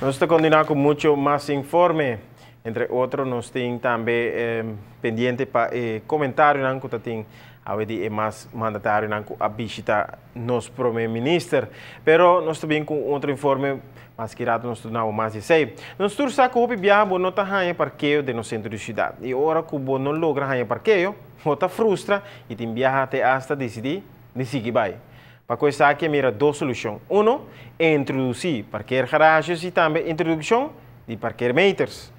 Nos ta continua cu mucho mas informe. Entre otro, nos tin tambe pendiente pa comentario cu tin awe di mas mandatario cu a bishita nos prome minister. Pero nos tambe cu otro informe, mas cu rato nos tin mas di esey. Nos tur sa cu hopi biaha bo no ta haya parkeo den centro di ciudad. Y ora cu bo no logra haya parkeo, bo ta frustra y tin biaha te hasta dicidi di sigui bay. Pa esaki mira dos solucion. Uno, introduci parkeergarages y tambe introduccion di parkeermeters.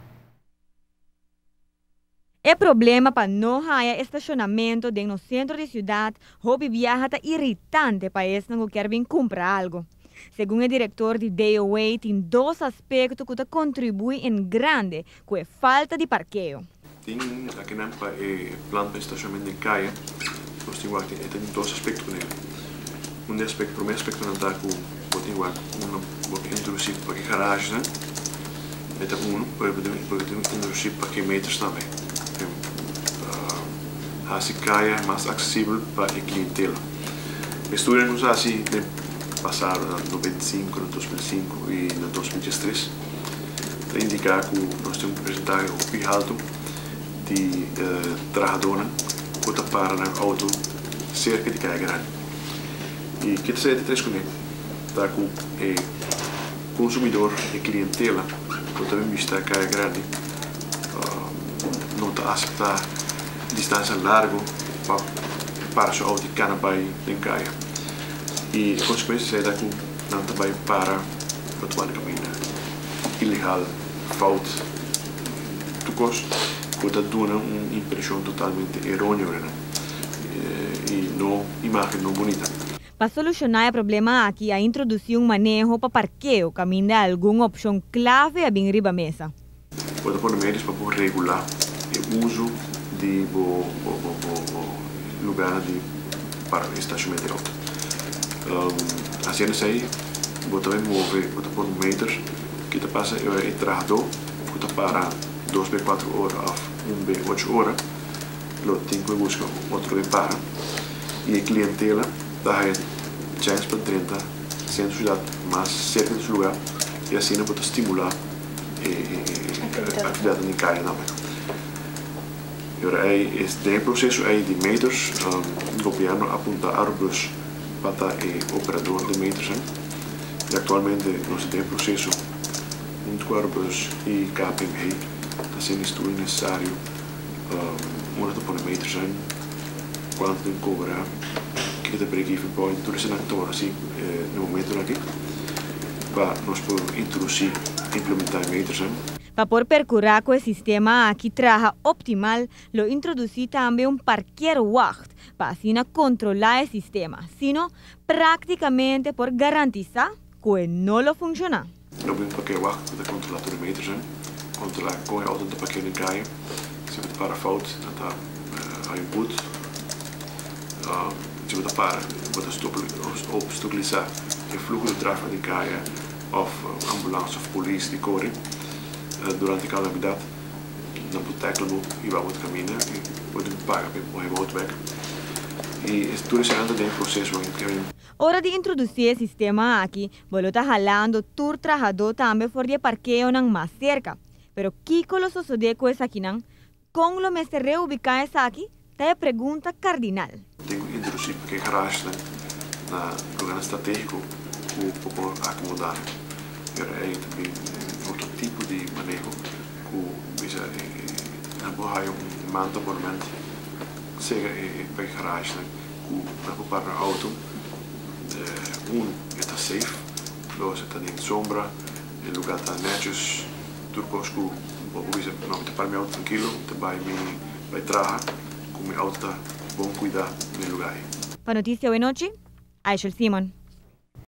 E problema pa no haya estacionamento den centro di ciudad, hopi biaha ta iritante pa esnan cu kier bin cumpra algo. Segun e director di DOA, tin dos aspecto cu ta contribui en grande cu e falta di parkeo. Tin aki nan pa e plan pa estacionamento den caya, nos tin wak tin dos aspecto cu ne. Un aspecto, prome aspecto nan ta cu bo tin wak un bo introduci parkeergarage, ne? E ta uno, pero bo tin introduci parkeermeters tambe. Hasi caya mas accesibel pa e clientela. Estudio nos hasi den pasado na 95, na 2005 y na 2013 ta indica cu nos tin un porcentahe hopi halto di trahadornan cu ta para nan auto cerca di Caya Grandi. Y kico ta di tres cune? Ta cu e consumidor, e clientela cu ta bishita Caya Grandi no ta acepta distancia largo pa para su auto y cana bay den caya. Y e consecuencia ta cu nan ta bay para pa camino ilegal, fout, tur cos, cu ta duna un impresion totalmente eroneo, ne? Y no imagen no bunita. Pa soluciona e problema aki, a introduci un maneho pa parkeo, caminda algun opcion clave a bin riba mesa. Por pone meters pa regula e uso di bo, bo, bo, bo, bo lugar di para estacionamento di auto. Haciendo esey, bo tambe move, bo pone meter cu ta pasa e trahador cu ta para 2 be 4 ora of 1 be 8 ora, lo tin cu busca otro pa para. Y e clientela ta chance pa 30 centro di ciudad mas cerca di su lugar y asina por stimula e actividad den caya tambe. Y awor e e proceso ey di meters, gobierno a apunta Arubus pa e operador di meters. Y actualmente nos tin proceso hunto cu Arubus y KPMG ta haciendo estudio necesario unda ta pone meters in, cuanto tin cobra, kico ta break-even point, tur esaki tur asina na momento aki pa nos por introduci, implementa meters. Pa por percura cu e sistema aki traha optimal, lo introduci tambe un parkeerwacht pa asina controla e sistema, sino practicamente por garantisa cu no lo funciona. Lo un parkeerwacht cu ta controla tur meters, controla con e auto ta parkeer den caya, si bo para fout, dan ta un boete. Si bo para, bo ta obstaculisa e fluho di trafico den caya of ambulance of polis di core durante calamidad, nan por tackle bo y bay bo camina y por paga pa e auto back. Y tur esaki ta un proceso cu Ora di introduci e sistema aki, bo ta halando tur trahador tambe for di parkeo nan mas cerca. Pero kico lo sucede cu esakinan? Con lo mester reubica esaki? Ta e pregunta cardinal. Tin cu introduci parkeergarage na lugar estrategico cu por acomoda. Y ey tambe otro tipo di maneho cu bisa nan por haya un maandabonnement cerca e parkeergarage cu nan por para auto, un, ta safe, dos, ta den sombra, e lugar ta netjes, tur cos cu bo bisa no, ta para mi auto trankilo, ta bay mi bay traha, cu mi auto ta bon cuida na lugar. Pa Noticia Awe Nochi, Aishel Simon.